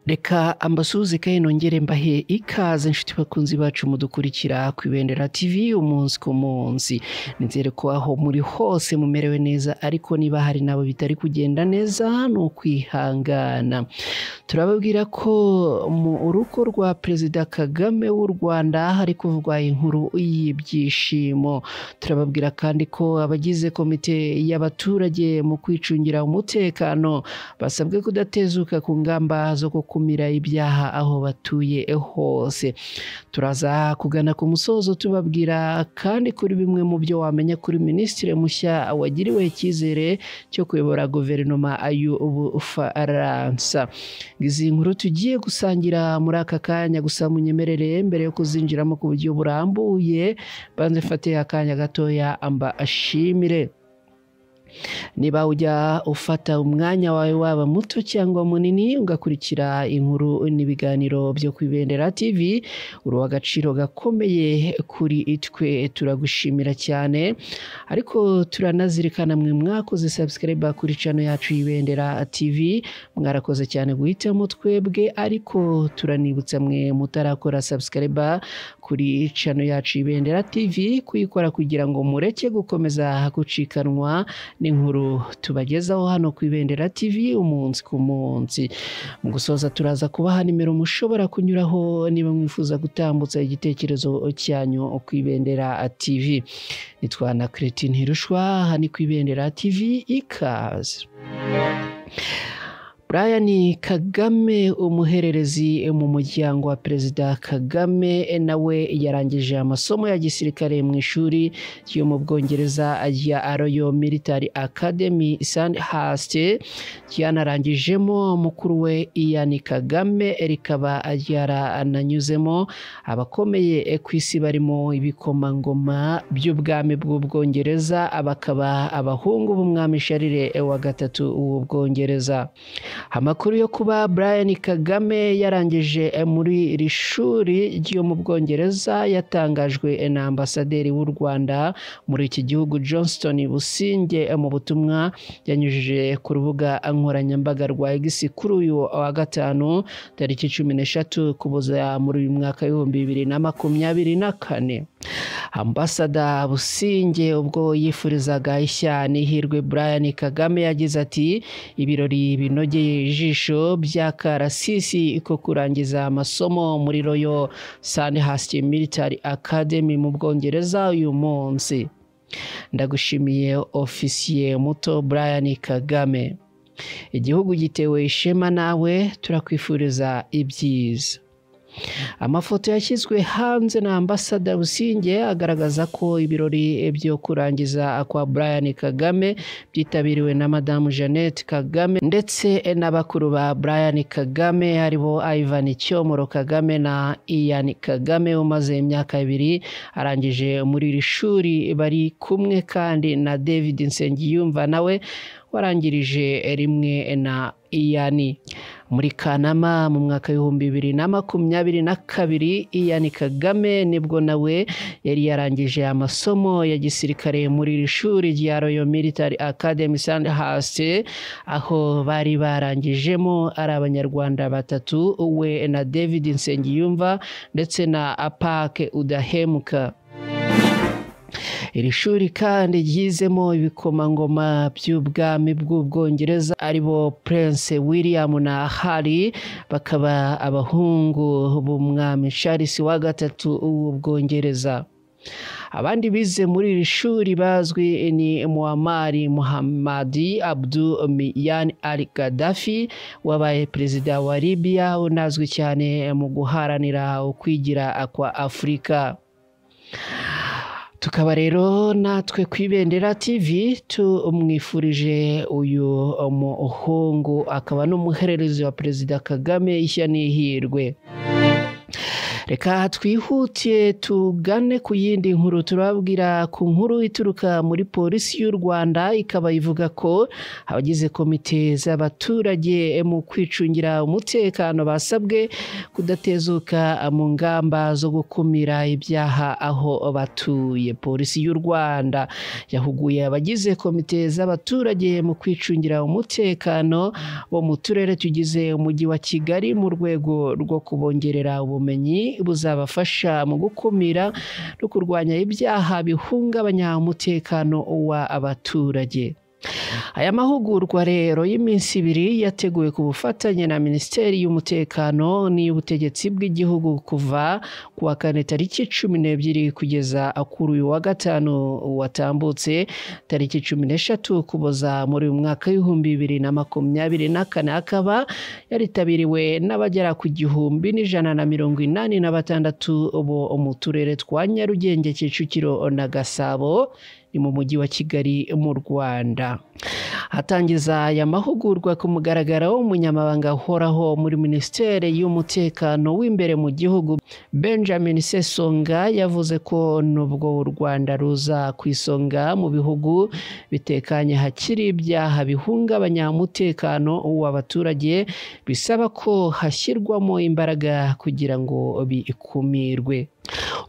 Reka ambasuhuze kandi nongere mbahe ikaze inshuti bakunzi bacu mudukurikira ku Ibendera TV umunsi ku munsi. Nizere ko aho muri hose mumerewe neza, ariko niba hari nabo bitari kugenda neza ni ukwihangana. Turababwira ko mu rugo rwa Perezida Kagame w'u Rwanda hari kuvugwa inkuru y'ibyishimo. Turababwira kandi ko abagize komite y'abaturage mu kwicungira umutekano basabwe kudatezuka ku ngamba zo gukumira ibyaha aho batuye hose. Turaza kugana ku musozo tubabwira kandi kuri bimwe mu byo wamenya kuri Minisitiri mushya wagiriwe icyizere cyo kuyobora guverinoma y'Ubufaransa. Izi nkuru tugiye gusangira muri aka kanya, gusa munyemerere mbere yo kuzinjiramo ku buryo burambuye banze mfate akanya gatoya amba ashimire. Niba ujya ufata umwanya wawe waba muto cyangwa munini ugakurikira inkuru n'ibiganiro byo ku Ibendera TV, uri uw'agaciro gakomeye kuri twe, turagushimira cyane. Ariko turanazirikana mwe mwakoze subscribe kuri channel yacu y'Ibendera TV, mwarakoze cyane guhitamo twebwe, ariko turanibutsa mwe mutarakora subscribe kuri channel yacu y'Ibendera TV kuyikora kugira ngo mureke gukomeza gucikanwa n'inkuru tubagezaho hano ku Ibendera TV umunsi ku munsi. Mu gusoza turaza kubaha nimero mushobora kunyuraho niba mwifuza gutambutsa igitekerezo cyanyu ku Ibendera TV. Nitwa na Christine Hirushwa, aha ni ku Ibendera TV, ikaze. Brian Kagame, umuhererezi mu muryango wa Perezida Kagame, nawe yarangije amasomo ya gisirikare mu ishuri ryo mu Bwongereza rya Royal Military Academy Sandhurst, ryanarangijemo mukuru we Ian Kagame, rikaba ryarananyuzemo abakomeye ku isi barimo ibikomangoma by'ubwami bw'Ubwongereza, bakaba abahungu b'umwami Charles wa gatatu w'Ubwongereza. Amakuru yo kuba Brian Kagame yarangije muri iri shuri ryo mu Bwongereza yatangajwe na ambasaderi w'u Rwanda muri iki gihugu Johnston Busingye mu butumwa yanyujije ku rubuga nkoranyambaga rwa X kuri uyu wa gatanu tariki 13 Ukuboza muri uyu mwaka 2024. Ambasada Busingye ubwo yifurizaga ishya n'ihirwe Brian Kagame yagize ati: "Ibirori binogeye ijisho bya karasisi ko kurangiza amasomo muri Royal Sandhurst Military Academy mu Bwongereza uyu munsi. Ndagushimiye ofisiye muto Brian Kagame. Igihugu gitewe ishema nawe, turakwifuriza ibyiza." Amafoto yashyizwe hanze na Ambasada Busingye agaragaza ko ibirori byo kurangiza kwa Brian Kagame byitabiriwe na Madamu Jeannette Kagame ndetse n'abakuru ba Brian Kagame aribo Ivan Cyomoro Kagame na Ian Kagame umaze imyaka 2 arangije muri iri shuri, bari kumwe kandi na David Nsengiyumva nawe warangirije rimwe na Ian. Muri Kanama mu mwaka 2022 Ian Kagame nibwo nawe yari yarangije amasomo ya gisirikare muri iri shuri rya Royal Military Academy Sandhurst, aho bari barangijemo ari abanyarwanda batatu, we na David Nsengiyumva ndetse na Apake Udahemuka. Iri shuri kandi ryizemo ibikomangoma by'ubwami bw'Ubwongereza aribo Prince William na Harry, bakaba abahungu b'umwami Charles wa gatatu w'Ubwongereza. Abandi bize muri iri shuri bazwi ni Muammar Muhammad Abdul Mian al Gaddafi wabaye perezida wa Libya, unazwi cyane mu guharanira ukwigira kwa Afurika. Tukaba rero natwe ku Ibendera TV tumwifurije uyu muhungu akaba n'umuhererezi wa Perezida Kagame ishya n'ihirwe. Reka twihutiye tugane ku yindi nkuru. Turababwira ku nkuru ituruka muri polisi y'u Rwanda, ikaba ivuga ko abagize komite z'abaturage mu kwicungira umutekano basabwe kudatezuka mu ngamba zo gukumira ibyaha aho batuye. Polisi y'u Rwanda yahuguye abagize komite z'abaturage mu kwicungira umutekano bo mu turere tugize umujyi wa Kigali mu rwego rwo kubongerera ubumenyi buzabafasha mu gukumira no kurwanya ibyaha bihungabanya umutekano w'abaturage. Aya mahugurwa rero y'iminsi ibiri yateguwe ku bufatanye na Minisiteri y'Umutekano n'iy'Ubutegetsi bw'Igihugu kuva ku wa kane tariki 12 kugeza kuri uyu wa gatanu watambutse tariki 13 Ukuboza muri uyu mwaka w'2024, akaba yaritabiriwe n'abagera ku 1186 bo mu turere twa Nyarugenge, Kicukiro na Gasabo, ni mu mujyi wa Kigali mu Rwanda. Hatangiza aya mahugurwa ku mugaragaro, umunyamabanga uhoraho muri Minisiteri y'Umutekano w'imbere mu gihugu Benjamin Sesonga yavuze ko nubwo u Rwanda ruza ku isonga mu bihugu bitekanye hakiri ibyaha bihungabanya umutekano w'abaturage, bisaba ko hashyirwamo imbaraga kugira ngo bikumirwe.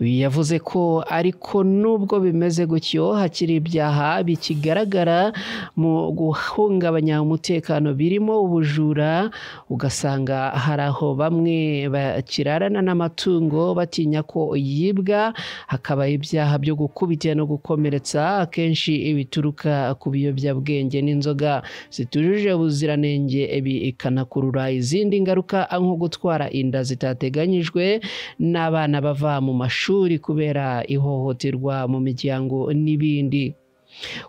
Uyu yavuze ko ariko nubwo bimeze gutyo hakiri ibyaha bikigaragara mu guhungabanya umutekano birimo ubujura, ugasanga hari aho bamwe bakirarana n'amatungo batinya ko yibwa, hakaba ibyaha byo gukubita no gukomeretsa akenshi bituruka ku biyobyabwenge n'inzoga zitujuje ubuziranenge, bikanakurura izindi ngaruka nko gutwara inda zitateganyijwe n'abana bava mu mashuri kubera ihohoterwa mu miryango n'ibindi.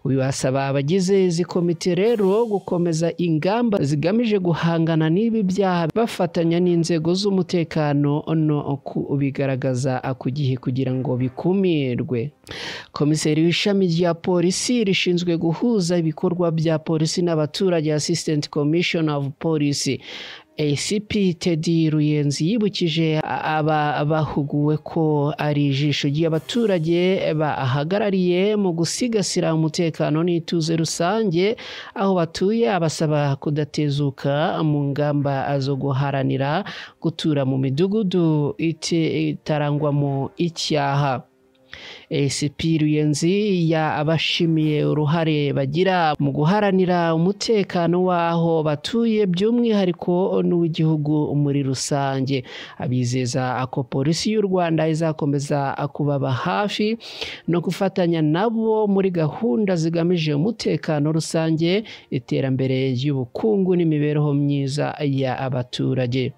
Uyu asaba abagize izi komite rero gukomeza ingamba zigamije guhangana n'ibi byaha bafatanya n'inzego z'umutekano no kubigaragaza ku gihe kugira ngo bikumirwe. Komiseri w'ishami rya polisi rishinzwe guhuza ibikorwa bya polisi n'abaturage, Assistant Commissioner of Police ACP Teddy Ruyenzi, yibukije aba bahuguwe ko ari ijisho ry'abaturage bahagarariye mu gusigasira umutekano n'ituze rusange aho batuye, abasaba kudatezuka mu ngamba zo guharanira gutura mu midugudu itarangwamo icyaha. ACP Ruyenzi yabashimiye uruhare bagira mu guharanira umutekano w'aho batuye by'umwihariko n'uw'igihugu muri rusange, abizeza ko polisi y'u Rwanda izakomeza kubaba hafi no gufatanya nabo muri gahunda zigamije umutekano rusange, iterambere ry'ubukungu n'imibereho myiza y'abaturage.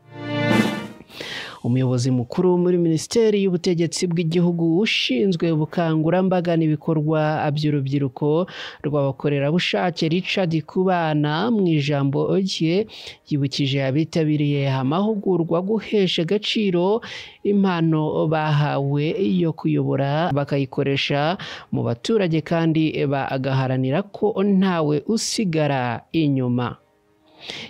Umuyobozi mukuru muri Minisiteri y'Ubutegetsi bw'Igihugu ushinzwe ubukangurambaga n'ibikorwa by'urubyiruko rw'abakorerabushake, Richard Kubana, mu ijambo rye yibukije abitabiriye amahugurwa guhesha agaciro impano bahawe yo kuyobora bakayikoresha mu baturage kandi bagaharanira ko ntawe usigara inyuma.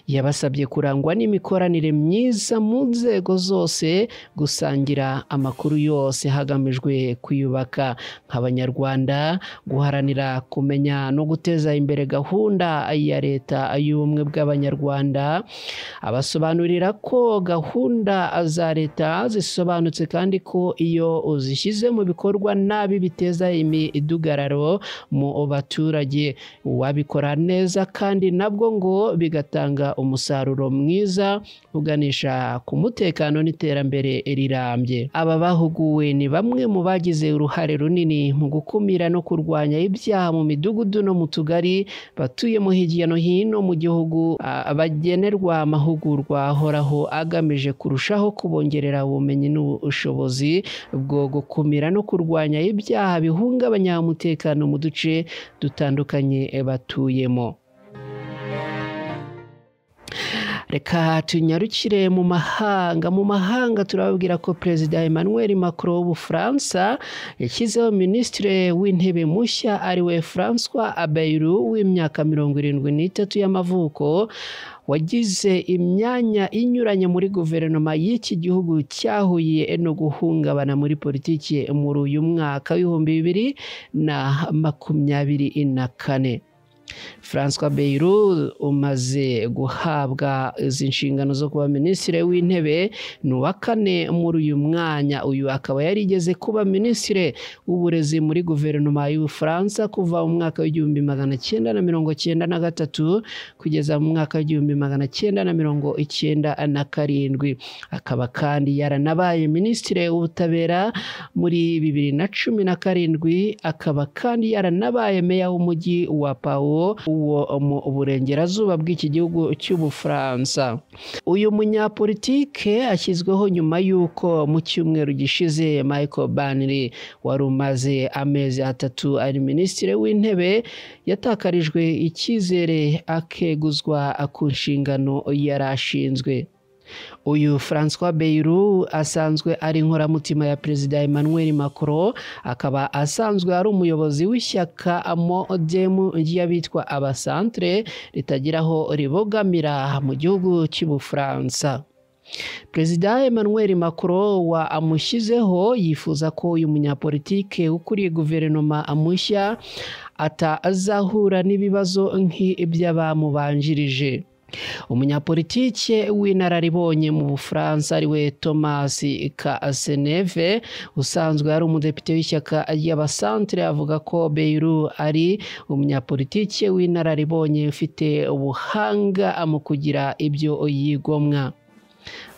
Yabasabye kurangwa n'imikoranire myiza mu nzego zose, gusangira amakuru yose hagamijwe kwiyubaka nk'Abanyarwanda, guharanira kumenya no guteza imbere gahunda ya Leta y'ubumwe bw'Abanyarwanda. Abasobanurira ko gahunda za Leta zisobanutse kandi ko iyo uzishyize mu bikorwa nabi biteza imidugararo mu baturage, uwabikora neza kandi nabwo ngo bigatanga umusaruro mwiza uganisha ku mutekano n'iterambere rirambye. Aba bahuguwe ni bamwe mu bagize uruhare runini mu gukumira no kurwanya ibyaha mu midugudu no mu tugari batuyemo hirya no hino mu gihugu, bagenerwa amahugurwa ahoraho agamije kurushaho kubongerera ubumenyi n'ubushobozi bwo gukumira no kurwanya ibyaha bihungabanya umutekano mu duce dutandukanye batuyemo. Reka tunyarukire mu mahanga. Mu mahanga turababwira ko Perezida Emmanuel Macron w'Ubufaransa yashyizeho Minisitiri w'Intebe mushya, ariwe François Bayrou w'imyaka 73 y'amavuko, wagize imyanya inyuranye muri guverinoma y'iki gihugu cyahuye no guhungabana muri politiki muri uyu mwaka w'2024. François Bayrou umaze guhabwa izi nshingano zo kuba Minisitiri w'Intebe ni uwa kane muri uyu mwanya. Uyu akaba yarigeze kuba Minisitiri w'Uburezi muri guverinoma y'Ubufaransa kuva mu mwaka w'1993 kugeza mu mwaka w'1997. Akaba kandi yaranabaye Minisitiri w'Ubutabera muri 2017, akaba kandi yaranabaye meya w'umujyi wa Pau uwo mu burengerazuba bw'iki gihugu cy'Ubufaransa. Uyu munyapolitike ashyizweho nyuma y'uko mu cyumweru gishize Michael Barnier wari umaze amezi 3 ari Minisitiri w'Intebe yatakarijwe icyizere akeguzwa ku nshingano yari ashinzwe. Uyu François Bayrou asanzwe ari inkoramutima ya Perezida Emmanuel Macron, akaba asanzwe ari umuyobozi w'ishyaka MoDem ry'abitwa abasantre ritagiraho ribogamira mu gihugu cy'Ubufaransa. Perezida Emmanuel Macron wa amushyizeho yifuza ko uyu munyapolitike ukuriye guverinoma amushya atazahura n'ibibazo nk'iby'abamubanjirije. Umunyapolitike w'inararibonye mu Bufaransa ariwe Thomas Cazeneuve usanzwe ari umudepite w'ishyaka ry'abasantre avuga ko Bayrou ari umunyapolitike w'inararibonye ufite ubuhanga mu kugira ibyo yigomwa.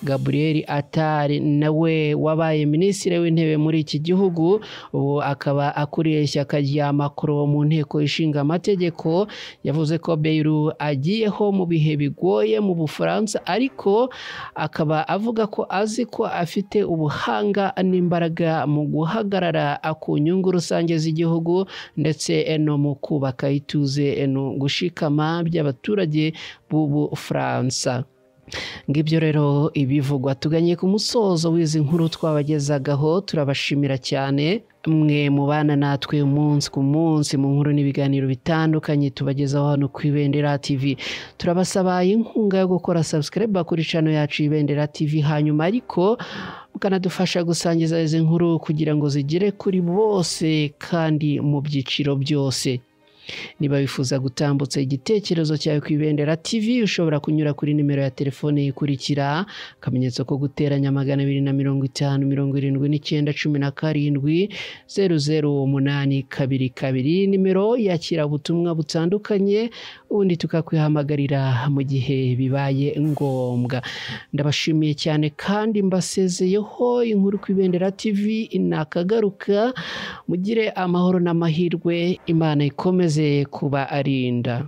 Gabriel Attal nawe wabaye Minisitiri w'Intebe muri iki gihugu, ubu akaba akuriye ishyaka rya Macron mu nteko ishinga amategeko, yavuze ko Bayrou agiyeho mu bihe bigoye mu Bufaransa, ariko akaba avuga ko azi ko afite ubuhanga n'imbaraga mu guhagarara ku nyungu rusange z'igihugu ndetse no mu kubaka ituze no gushikama by'abaturage b'Ubufaransa. Ngibyo rero ibivugwa. Tuganye ku musozo w'izi nkuru twabagezagaho, turabashimira cyane mwe mubana natwe umunsi ku munsi mu nkuru n'ibiganiro bitandukanye tubagezaho hano ku Ibendera TV. Turabasaba inkunga yo gukora subscribe kuri channel yacu Ibendera TV, hanyuma ariko mukanadufasha gusangiza izi nkuru kugira ngo zigere kuri bose kandi mu byiciro byose. Niba wifuza gutambutsa igitekerezo cyawe ku Ibendera TV, ushobora kunyura kuri nimero ya telefone ikurikira: akamenyetso ko guteranya 250 79 17 008 22, nimero yakira ubutumwa butandukanye, ubundi tukakwihamagarira mu gihe bibaye ngombwa. Ndabashimiye cyane kandi mbasezeyeho. Inkuru ku Ibendera TV inakagaruka. Mugire amahoro n'amahirwe, Imana ikomeze kuba arinda.